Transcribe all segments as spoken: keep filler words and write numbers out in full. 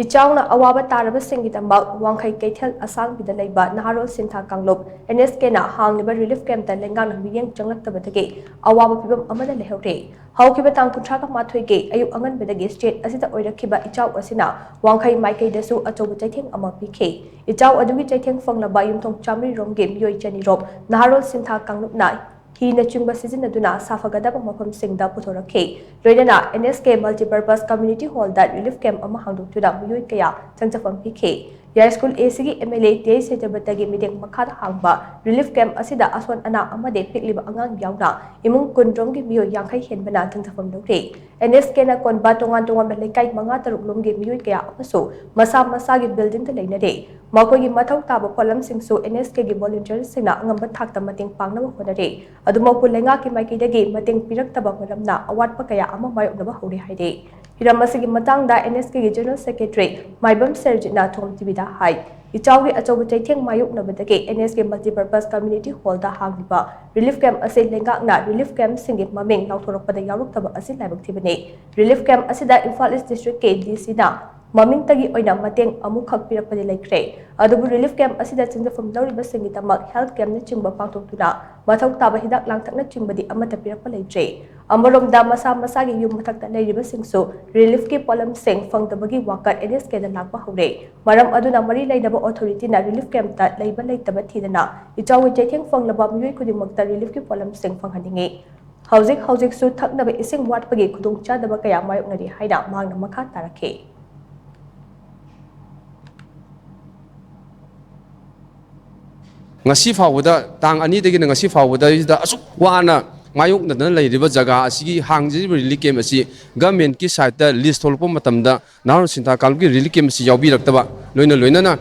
ꯏꯆꯥꯎꯅ ꯑꯋꯥꯕ ꯇꯥꯔꯕꯁꯤꯡꯒꯤꯗꯃꯛ ꯋꯥꯡꯈꯩ ꯀꯩꯊꯦꯜ ꯑꯁꯥꯡꯕꯤꯗ ꯂꯩꯕ ꯅꯍꯥꯔꯣꯜ ꯁꯤꯟꯊꯥ ꯀꯥꯡꯂꯨꯞ, NSKꯅ ꯍꯥꯡꯂꯤꯕ relief campꯇ ꯂꯩꯉꯥꯛꯅ ꯃꯤꯠꯌꯦꯡ ꯆꯪꯂꯛꯇꯕꯗꯒꯤ ꯑꯋꯥꯕ ꯐꯤꯚꯝ ꯑꯃꯗ ꯂꯩꯍꯧꯔꯦ꯫ ꯍꯧꯈꯤꯕ ꯇꯥꯡ ꯀꯨꯟꯊ꯭ꯔꯥꯒ ꯃꯥꯊꯣꯏꯒꯤ ꯑꯌꯨꯛ ꯑꯉꯟꯕꯗꯒꯤ state ꯑꯁꯤꯗ ꯑꯣꯏꯔꯛꯈꯤꯕ ꯏꯆꯥꯎ ꯑꯁꯤꯅ ꯋꯥꯡꯈꯩ ꯃꯥꯏꯀꯩꯗꯁꯨ ꯑꯆꯧꯕ ꯆꯩꯊꯦꯡ ꯑꯃ ꯄꯤꯈꯤ꯫ ꯏꯆꯥꯎ ꯑꯗꯨꯒꯤ ꯆꯩꯊꯦꯡ ꯐꯪꯂꯕ ꯌꯨꯝꯊꯣꯡ ꯆꯥꯃꯔꯤ ꯔꯣꯝꯒꯤ ꯃꯤꯑꯣꯏ ꯆꯅꯤ ꯔꯣꯝ ꯅꯍꯥꯔꯣꯜ ꯁꯤꯟꯊꯥ ꯀꯥꯡꯂꯨꯞꯅ ꯍꯤꯅꯆꯤꯡꯕ ꯁꯤꯖꯤꯟꯅꯗꯨꯅ ꯁꯥꯐꯒꯗꯕ ꯃꯐꯝꯁꯤꯡꯗ ꯄꯨꯊꯣꯔꯛꯈꯤ꯫ ꯂꯣꯏꯅꯅ NSK Multipurpose Community Hallꯗ relief camp ꯑꯃ ꯍꯥꯡꯗꯣꯛꯇꯨꯅ ꯃꯤꯑꯣꯏ ꯀꯌꯥ ꯆꯪꯖꯐꯝ ꯄꯤꯈꯤ꯫ ꯌꯥꯏꯁ꯭ꯀꯨꯜ ACꯒꯤ MLA ꯇꯦꯖ ꯁꯦꯇꯄꯇꯤꯒꯤ ꯃꯤꯠꯌꯦꯡ ꯃꯈꯥꯗ ꯍꯥꯡꯕ relief camp ꯑꯁꯤꯗ ꯑꯁꯣꯟ ꯑꯅꯥ ꯑꯃꯗꯤ ꯄꯤꯛꯂꯤꯕ ꯑꯉꯥꯡ ꯌꯥꯎꯅ ꯏꯃꯨꯡ ꯀꯨꯟ ꯔꯣꯝꯒꯤ ꯃꯤꯑꯣꯏ ꯌꯥꯡꯈꯩ ꯍꯦꯟꯕꯅ ꯆꯪꯖꯐꯝ ꯂꯧꯈꯤ꯫ NSKꯅ ꯀꯣꯟꯕ ꯇꯣꯉꯥꯟ ꯇꯣꯉꯥꯟꯕ ꯂꯩꯀꯥꯏ ꯃꯉꯥ ꯇꯔꯨꯛ ꯂꯣꯝꯒꯤ ꯃꯤꯑꯣꯏ ꯀꯌꯥ ꯑꯃꯁꯨ ꯃꯁꯥ ꯃꯁꯥꯒꯤ buildingꯗ ꯂꯩꯅꯔꯦ꯫ ꯃꯈꯣꯏꯒꯤ ꯃꯊꯧ ꯇꯥꯕ ꯄꯣꯠꯂꯝꯁꯤꯡꯁꯨ NSKꯒꯤ volunteerꯁꯤꯡꯅ ꯑꯉꯝꯕ ꯊꯥꯛꯇ ꯃꯇꯦꯡ ꯄꯥꯡꯅꯕ ꯍꯣꯠꯅꯔꯤ꯫ ꯑꯗꯨꯃꯛꯄꯨ ꯂꯩꯉꯥꯛꯀꯤ ꯃꯥꯏꯀꯩꯗꯒꯤ ꯃꯇꯦꯡ ꯄꯤꯔꯛꯇꯕ ꯃꯔꯝꯅ ꯑꯋꯥꯠꯄ ꯀꯌꯥ ꯑꯃ ꯃꯥꯌꯣꯛꯅꯕ ꯍꯧꯔꯦ ꯍꯥꯏꯔꯤ꯫ ꯍꯤꯔꯝ ꯑꯁꯤꯒꯤ ꯃꯇꯥꯡꯗ NSKꯒꯤ General Secretary ꯃꯥꯏꯕꯝ ꯁꯦꯔꯖꯤꯠꯅ ꯊꯣꯝ TVꯗ ꯍꯥꯏ, ꯏꯆꯥꯎꯒꯤ ꯑꯆꯧꯕ ꯆꯩꯊꯦꯡ ꯃꯥꯌꯣꯛꯅꯕꯗꯒꯤ NSK Multipurpose Community Hallꯗ ꯍꯥꯡꯂꯤꯕ relief camp ꯑꯁꯤ ꯂꯩꯉꯥꯛꯅ relief campꯁꯤꯡꯒꯤ ꯃꯃꯤꯡ ꯂꯥꯎꯊꯣꯔꯛꯄꯗ ꯌꯥꯎꯔꯛꯇꯕ ꯑꯁꯤ ꯂꯥꯏꯕꯛ ꯊꯤꯕꯅꯤ꯫ Relief camp ꯑꯁꯤꯗ ꯏꯝꯐꯥꯜ East Districtꯀꯤ DCꯅ ꯃꯃꯤꯡꯇꯒꯤ ꯑꯣꯏꯅ ꯃꯇꯦꯡ ꯑꯃꯨꯛꯈꯛ ꯄꯤꯔꯛꯄꯗꯤ ꯂꯩꯈ꯭ꯔꯦ꯫ ꯑꯗꯨꯕꯨ relief camp ꯑꯁꯤꯗ ꯆꯪꯖꯐꯝ ꯂꯧꯔꯤꯕꯁꯤꯡꯒꯤꯗꯃꯛ health campꯅꯆꯤꯡꯕ ꯄꯥꯡꯊꯣꯛꯇꯨꯅ ꯃꯊꯧ ꯇꯥꯕ ꯍꯤꯗꯥꯛ ꯂꯥꯡꯊꯛꯅꯆꯤꯡꯕꯗꯤ ꯑꯃꯠꯇ ꯄꯤꯔꯛꯄ ꯂꯩꯇ꯭ꯔꯦ꯫ ꯑꯃꯔꯣꯝꯗ ꯃꯁꯥ ꯃꯁꯥꯒꯤ ꯌꯨꯝ ꯃꯊꯛꯇ ꯂꯩꯔꯤꯕꯁꯤꯡꯁꯨ reliefꯀꯤ ꯄꯣꯠꯂꯝꯁꯤꯡ ꯐꯪꯗꯕꯒꯤ ꯋꯥꯀꯠ NSKꯗ ꯂꯥꯛꯄ ꯍꯧꯔꯦ꯫ ꯃꯔꯝ ꯑꯗꯨꯅ ꯃꯔꯤ ꯂꯩꯅꯕ authorityꯅ relief campꯇ ꯂꯩꯕ ꯂꯩꯇꯕ ꯊꯤꯗꯅ ꯏꯆꯥꯎꯒꯤ ꯆꯩꯊꯦꯡ ꯐꯪꯂꯕ ꯃꯤꯑꯣꯏ ꯈꯨꯗꯤꯡꯃꯛꯇ reliefꯀꯤ ꯄꯣꯠꯂꯝꯁꯤꯡ ꯐꯪꯍꯟꯅꯤꯡꯏ꯫ ꯍꯧꯖꯤꯛ ꯍꯧꯖꯤꯛꯁꯨ ꯊꯛꯅꯕ ꯏꯁꯤꯡ ꯋꯥꯠꯄꯒꯤ ꯈꯨꯗꯣꯡꯆꯥꯗꯕ ꯀꯌꯥ ꯃꯥꯌꯣꯛꯅꯔꯤ ꯍꯥꯏꯅ ꯃꯍꯥꯛꯅ ꯃꯈꯥ ꯇꯥꯔꯛꯈꯤ꯫ ꯉꯁꯤ ꯐꯥꯎꯕꯗ, ꯇꯥꯡ ꯑꯅꯤꯗꯒꯤꯅ ꯉꯁꯤ ꯐꯥꯎꯕꯗ ꯁꯤꯗ ꯑꯁꯨꯛ ꯋꯥꯅ ꯃꯥꯌꯣꯛꯅꯗꯅ ꯂꯩꯔꯤꯕ ꯖꯒꯥ ꯑꯁꯤꯒꯤ ꯍꯥꯡꯖꯔꯤꯕ relief camp ꯑꯁꯤ governmentꯀꯤ siteꯇ list ꯊꯣꯛꯂꯛꯄ ꯃꯇꯝꯗ ꯅꯍꯥꯔꯣꯜ ꯁꯤꯟꯊꯥ ꯀꯥꯡꯂꯨꯞꯀꯤ relief camp ꯑꯁꯤ ꯌꯥꯎꯕꯤꯔꯛꯇꯕ, ꯂꯣꯏꯅ ꯂꯣꯏꯅꯅ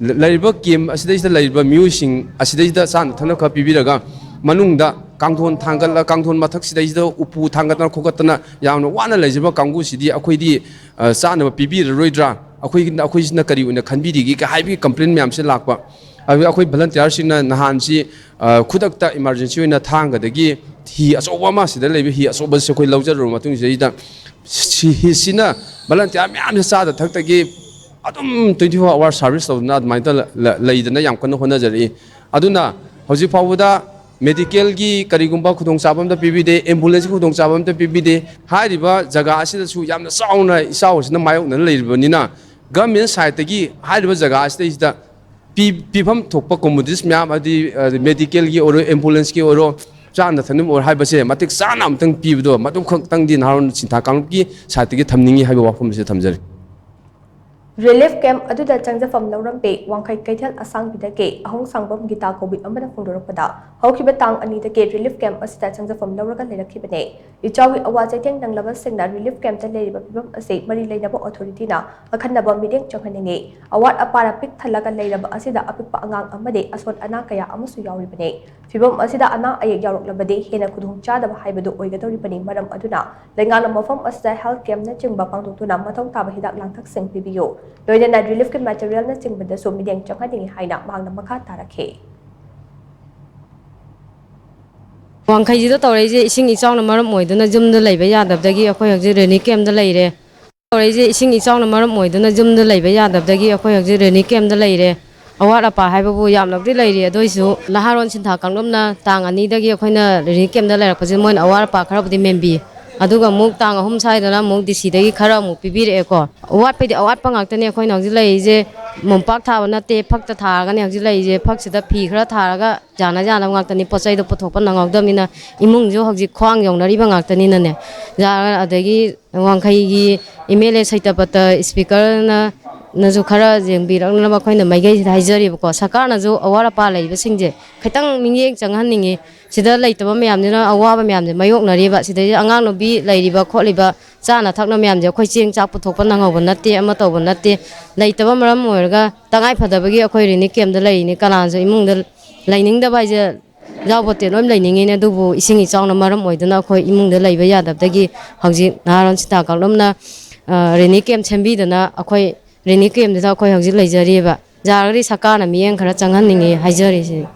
ꯂꯩꯔꯤꯕ camp ꯑꯁꯤꯗꯩꯁꯤꯗ ꯂꯩꯔꯤꯕ ꯃꯤꯑꯣꯏꯁꯤꯡ ꯑꯁꯤꯗꯩꯁꯤꯗ ꯆꯥꯅ ꯊꯛꯅꯕ ꯈꯔ ꯄꯤꯕꯤꯔꯒ, ꯃꯅꯨꯡꯗ ꯀꯥꯡꯊꯣꯟ ꯊꯥꯡꯒꯠꯂ, ꯀꯥꯡꯊꯣꯟ ꯃꯊꯛꯁꯤꯗꯩꯁꯤꯗ ꯎꯄꯨ ꯊꯥꯡꯒꯠꯇꯅ ꯈꯣꯠꯀꯠꯇꯅ ꯌꯥꯝꯅ ꯋꯥꯅ ꯂꯩꯖꯕ ꯀꯥꯡꯕꯨꯁꯤꯗꯤ ꯑꯩꯈꯣꯏꯗꯤ, ꯑ, ꯆꯥꯅꯕ ꯄꯤꯕꯤꯔꯔꯣꯏꯗ꯭ꯔꯥ, ꯑꯩꯈꯣꯏ, ꯑꯩꯈꯣꯏꯁꯤꯅ ꯀꯔꯤ ꯑꯣꯏꯅ ꯈꯟꯕꯤꯔꯤꯒꯦ ꯍꯥꯏꯕꯒꯤ complain ꯃꯌꯥꯝꯁꯦ ꯂꯥꯛꯄ꯫ ꯑꯗꯨꯒ ꯑꯩꯈꯣꯏ volunteerꯁꯤꯡꯅ ꯅꯍꯥꯟꯁꯤ, ꯑ, ꯈꯨꯗꯛꯇ emergency ꯑꯣꯏꯅ ꯊꯥꯡꯒꯗꯒꯤ ꯍꯤ ꯑꯆꯧꯕ ꯑꯃ, ꯁꯤꯗ ꯂꯩꯕ ꯍꯤ ꯑꯆꯧꯕꯁꯦ ꯑꯩꯈꯣꯏ ꯂꯧꯖꯔꯨꯔꯕ ꯃꯇꯨꯡꯁꯤꯗꯩꯗ ꯁꯤ ꯁꯤꯅ ꯚꯣꯂꯟꯇꯤꯌꯥꯔ ꯃꯌꯥꯝꯁꯦ ꯆꯥꯗ ꯊꯛꯇꯒꯤ ꯑꯗꯨꯝ twenty four hour service ꯇꯧꯗꯅ ꯑꯗꯨꯃꯥꯏꯅ ꯇꯧ- ꯂ- ꯂꯩꯗꯅ ꯌꯥꯝ ꯀꯟꯅ ꯍꯣꯠꯅꯖꯔꯛꯏ꯫ ꯑꯗꯨꯅ ꯍꯧꯖꯤꯛ ꯐꯥꯎꯕꯗ ꯃꯦꯗꯤꯀꯦꯜꯒꯤ ꯀꯔꯤꯒꯨꯝꯕ ꯈꯨꯗꯣꯡꯆꯥꯕ ꯑꯝꯇ ꯄꯤꯕꯤꯗꯦ, ꯑꯦꯝꯕꯨꯂꯦꯟꯁꯀꯤ ꯈꯨꯗꯣꯡꯆꯥꯕ ꯑꯝꯇ ꯄꯤꯕꯤꯗꯦ꯫ ꯍꯥꯏꯔꯤꯕ ꯖꯒꯥ ꯑꯁꯤꯗꯁꯨ ꯌꯥꯝꯅ ꯆꯥꯎꯅ ꯏꯆꯥꯎ ꯑꯁꯤꯅ ꯃꯥꯌꯣꯛꯅꯅ ꯂꯩꯔꯤꯕꯅꯤꯅ, ꯒꯚꯔꯟꯃꯦꯟ ꯁꯥꯏꯠꯇꯒꯤ ꯍꯥꯏꯔꯤꯕ ꯖꯒꯥ ꯑꯁꯤꯗꯩꯁꯤꯗ ꯄꯤ- ꯄꯤꯐꯝ ꯊꯣꯛꯄ ꯀꯣꯃꯣꯗꯤꯇꯤꯁ ꯃꯌꯥꯝ, ꯍꯥꯏꯗꯤ ꯃꯦꯗꯤꯀꯦꯜꯒꯤ ꯑꯣꯏꯔꯣ, ꯑꯦꯝꯕꯨꯂꯦꯟꯁꯀꯤ ꯑꯣꯏꯔꯣ, ꯆꯥꯅ ꯊꯛꯅꯕ ꯑꯣꯏꯔꯣ ꯍꯥꯏꯕꯁꯦ ꯃꯇꯤꯛ ꯆꯥꯅ ꯑꯃꯨꯛꯇꯪ ꯄꯤꯕꯗꯣ, ꯃꯗꯨ ꯈꯛꯇꯪꯗꯤ ꯅꯍꯥꯔꯣꯜ ꯁꯤꯟꯊꯥ ꯀꯥꯡꯂꯨꯞꯀꯤ ꯁꯥꯏꯠꯇꯒꯤ ꯊꯝꯅꯤꯡꯉꯤ ꯍꯥꯏꯕ ꯋꯥꯐꯝ ꯑꯁꯤ ꯊꯝꯖꯔꯤ꯫ ꯔꯤꯂꯤꯐ ꯀꯦꯝꯞ ꯑꯗꯨꯗ ꯆꯪꯖꯐꯝ ꯂꯧꯔꯝꯕꯦ ꯋꯥꯡꯈꯩ ꯀꯩꯊꯦꯜ ꯑꯁꯥꯡꯕꯤꯗꯒꯤ ꯑꯍꯣꯡꯁꯥꯡꯕꯝ ꯒꯤꯇꯥ ꯀꯧꯕꯤ ꯑꯃꯅ ꯐꯣꯡꯗꯣꯔꯛꯄꯗ, ꯍꯧꯈꯤꯕ ꯇꯥꯡ ꯑꯅꯤꯗꯒꯤ ꯔꯤꯂꯤꯐ ꯀꯦꯝꯞ ꯑꯁꯤꯗ ꯆꯪꯖꯐꯝ ꯂꯧꯔꯒ ꯂꯩꯔꯛꯈꯤꯕꯅꯦ꯫ ꯏꯆꯥꯎꯒꯤ ꯑꯋꯥ ꯆꯩꯊꯦꯡ ꯅꯪꯂꯕꯁꯤꯡꯅ ꯔꯤꯂꯤꯐ ꯀꯦꯝꯞꯇ ꯂꯩꯔꯤꯕ ꯐꯤꯕꯝ ꯑꯁꯤ ꯃꯔꯤ ꯂꯩꯅꯕ ꯑꯣꯊꯣꯔꯤꯇꯤꯅ ꯑꯈꯟꯅꯕ ꯃꯤꯠꯌꯦꯡ ꯆꯪꯍꯟꯅꯤꯡꯏ꯫ ꯑꯋꯥꯠ ꯑꯄꯥꯅ ꯄꯤꯛ ꯊꯜꯂꯒ ꯂꯩꯔꯕ ꯑꯁꯤꯗ ꯑꯄꯤꯛꯄ ꯑꯉꯥꯡ ꯑꯃꯗꯤ ꯑꯁꯣꯟ ꯑꯅꯥ ꯀꯌꯥ ꯑꯃꯁꯨ ꯌꯥꯎꯔꯤꯕꯅꯤ꯫ ꯐꯤꯕꯝ ꯑꯁꯤꯗ ꯑꯅꯥ ꯑꯌꯦꯛ ꯌꯥꯎꯔꯛꯂꯕꯗꯤ ꯍꯦꯟꯅ ꯈꯨꯗꯣꯡꯆꯥꯗꯕ ꯍꯥꯏꯕꯗꯨ ꯑꯣꯏꯒꯗꯧꯔꯤꯕꯅꯤ꯫ ꯃꯔꯝ ꯑꯗꯨꯅ ꯂꯩꯉꯥꯛꯅ ꯃꯐꯝ ꯑꯁꯤꯗ ꯍꯦꯜꯊ ꯀꯦꯝꯞꯅꯆꯤꯡꯕ ꯄꯥꯡꯊꯣꯛꯇꯨꯅ ꯃꯊꯧ ꯇꯥꯕ ꯍꯤꯗꯥꯛ ꯂꯥꯡꯊꯛꯁꯤꯡ ꯄꯤꯕꯤꯌꯨ꯫ ꯂꯣꯏꯅꯅ ꯔꯤꯂꯤꯐꯀꯤ ꯃꯦꯇꯔꯤꯌꯦꯜꯅꯆꯤꯡꯕꯗꯁꯨ ꯃꯤꯠꯌꯦꯡ ꯆꯪꯍꯟꯅꯤꯡꯏ ꯍꯥꯏꯅ ꯃꯍꯥꯛꯅ ꯃꯈꯥ ꯇꯥꯔꯛꯈꯤ꯫ ꯋꯥꯡꯈꯩꯁꯤꯗ ꯇꯧꯔꯛꯏꯁꯦ ꯏꯁꯤꯡ ꯏꯆꯥꯎꯅ ꯃꯔꯝ ꯑꯣꯏꯗꯨꯅ ꯌꯨꯝꯗ ꯂꯩꯕ ꯌꯥꯗꯕꯗꯒꯤ ꯑꯩꯈꯣꯏ ꯍꯧꯖꯤꯛ ꯔꯦꯅꯤ ꯀꯦꯝꯞꯇ ꯂꯩꯔꯦ꯫ ꯇꯧꯔꯛꯏꯁꯦ ꯏꯁꯤꯡ ꯏꯆꯥꯎꯅ ꯃꯔꯝ ꯑꯣꯏꯗꯨꯅ ꯌꯨꯝꯗ ꯂꯩꯕ ꯌꯥꯗꯕꯗꯒꯤ ꯑꯩꯈꯣꯏ ꯍꯧꯖꯤꯛ ꯔꯦꯅꯤ ꯀꯦꯝꯞꯇ ꯂꯩꯔꯦ꯫ ꯑꯋꯥꯠ ꯑꯄꯥ ꯍꯥꯏꯕꯕꯨ ꯌꯥꯝꯅꯕꯨꯗꯤ ꯂꯩꯔꯤ, ꯑꯗꯨ ꯑꯣꯏꯁꯨ ꯅꯍꯥꯔꯣꯟ ꯁꯤꯟꯊꯥ ꯀꯥꯡꯂꯨꯞꯅ ꯇꯥꯡ ꯑꯅꯤꯗꯒꯤ ꯑꯩꯈꯣꯏꯅ ꯔꯦꯅꯤ ꯀꯦꯝꯞꯇ ꯂꯩꯔꯛꯄꯁꯤꯗ ꯃꯣꯏꯅ ꯑꯋꯥꯠ ꯑꯄꯥ ꯈꯔꯕꯨꯗꯤ ꯃꯦꯟꯕꯤ꯫ ꯑꯗꯨꯒ ꯑꯃꯨꯛ ꯇꯥꯡ ꯑꯍꯨꯝ ꯁ꯭ꯋꯥꯏꯗꯅ ꯑꯃꯨꯛ ꯗꯤ ꯁꯤꯗꯒꯤ ꯈꯔ ꯑꯃꯨꯛ ꯄꯤꯕꯤꯔꯛꯑꯦꯀꯣ꯫ ꯑꯋꯥꯠꯄꯩꯗꯤ ꯑꯋꯥꯠꯄ ꯉꯥꯛꯇꯅꯦ ꯑꯩꯈꯣꯏꯅ ꯍꯧꯖꯤꯛ ꯂꯩꯔꯤꯁꯦ꯫ ꯃꯣꯝꯄꯥꯛ ꯊꯥꯕ ꯅꯠꯇꯦ, ꯐꯛꯇ ꯊꯥꯔꯒꯅꯦ ꯍꯧꯖꯤꯛ ꯂꯩꯔꯤꯁꯦ꯫ ꯐꯛꯁꯤꯗ ꯐꯤ ꯈꯔ ꯊꯥꯔꯒ ꯌꯥꯅ ꯌꯥꯅꯕ ꯉꯥꯛꯇꯅꯤ, ꯄꯣꯠ ꯆꯩꯗꯣ ꯄꯨꯊꯣꯛꯄ ꯅꯪꯍꯧꯗꯕꯅꯤꯅ꯫ ꯏꯃꯨꯡꯁꯨ ꯍꯧꯖꯤꯛ ꯈ꯭ꯋꯥꯡ ꯌꯧꯅꯔꯤꯕ ꯉꯥꯛꯇꯅꯤꯅꯅꯦ꯫ ꯌꯥ-, ꯑꯗꯒꯤ ꯋꯥꯡꯈꯩꯒꯤ ꯑꯦꯝ ꯑꯦꯜ ꯑꯦ ꯁꯩꯇꯄꯇ ꯏꯁꯄꯤꯀꯔꯅ ꯅꯁꯨ ꯈꯔ ꯌꯦꯡꯕꯤꯔꯛꯅꯕ ꯑꯩꯈꯣꯏꯅ ꯃꯥꯏꯀꯩꯁꯤꯗ ꯍꯥꯏꯖꯔꯤꯕꯀꯣ꯫ ꯁꯔꯀꯥꯔꯅꯁꯨ ꯑꯋꯥꯠ ꯑꯄꯥ ꯂꯩꯕꯁꯤꯡꯁꯦ ꯈꯤꯇꯪ ꯃꯤꯠꯌꯦꯡ ꯆꯪꯍꯟꯅꯤꯡꯉꯤ꯫ ꯁꯤꯗ ꯂꯩꯇꯕ ꯃꯌꯥꯝꯁꯤꯅ ꯑꯋꯥꯕ ꯃꯌꯥꯝꯁꯦ ꯃꯥꯌꯣꯛꯅꯔꯤꯕ, ꯁꯤꯗꯩꯁꯤꯗ ꯑꯉꯥꯡ ꯅꯨꯄꯤ ꯂꯩꯔꯤꯕ ꯈꯣꯠꯂꯤꯕ, ꯆꯥꯅ ꯊꯛꯅ ꯃꯌꯥꯝꯁꯦ ꯑꯩꯈꯣꯏ ꯆꯦꯡ ꯆꯥꯛ ꯄꯨꯊꯣꯛꯄ ꯅꯪꯍꯧꯕ ꯅꯠꯇꯦ, ꯑꯃ ꯇꯧꯕ ꯅꯠꯇꯦ꯫ ꯂꯩꯇꯕ ꯃꯔꯝ ꯑꯣꯏꯔꯒ ꯇꯉꯥꯏ ꯐꯗꯕꯒꯤ ꯑꯩꯈꯣꯏ ꯔꯤꯂꯤꯐ ꯀꯦꯝꯞꯇ ꯂꯩꯔꯤꯅꯤ꯫ ꯀꯅꯥꯁꯨ ꯏꯃꯨꯡꯗ ꯂꯩꯅꯤꯡꯗꯕ ꯍꯥꯏꯁꯦ ꯌꯥꯎꯕ ꯅꯠꯇꯦ, ꯂꯣꯏ ꯂꯩꯅꯤꯡꯉꯤꯅꯦ꯫ ꯑꯗꯨꯕꯨ ꯏꯁꯤꯡ ꯏꯆꯥꯎꯅ ꯃꯔꯝ ꯑꯣꯏꯗꯨꯅ ꯑꯩꯈꯣꯏ ꯏꯃꯨꯡꯗ ꯂꯩꯕ ꯌꯥꯗꯕꯗꯒꯤ ꯍꯧꯖꯤꯛ ꯅꯍꯥꯔꯣꯜ ꯁꯤꯟꯊꯥ ꯀꯥꯡꯂꯨꯞꯅ, ꯑ, ꯔꯤꯂꯤꯐ ꯀꯦꯝꯞ ꯁꯦꯝꯕꯤꯗꯅ ꯑꯩꯈꯣꯏ ꯔꯤꯂꯤꯐ ꯀꯦꯝꯞꯁꯤꯗ ꯑꯩꯈꯣꯏ ꯍꯧꯖꯤꯛ ꯂꯩꯖꯔꯤꯕ꯫ ꯌꯥꯔꯒꯗꯤ ꯁꯔꯀꯥꯔꯅ ꯃꯤꯠꯌꯦꯡ ꯈꯔ ꯆꯪꯍꯟꯅꯤꯡꯉꯤ ꯍꯥꯏꯖꯔꯤꯁꯤꯅꯤ꯫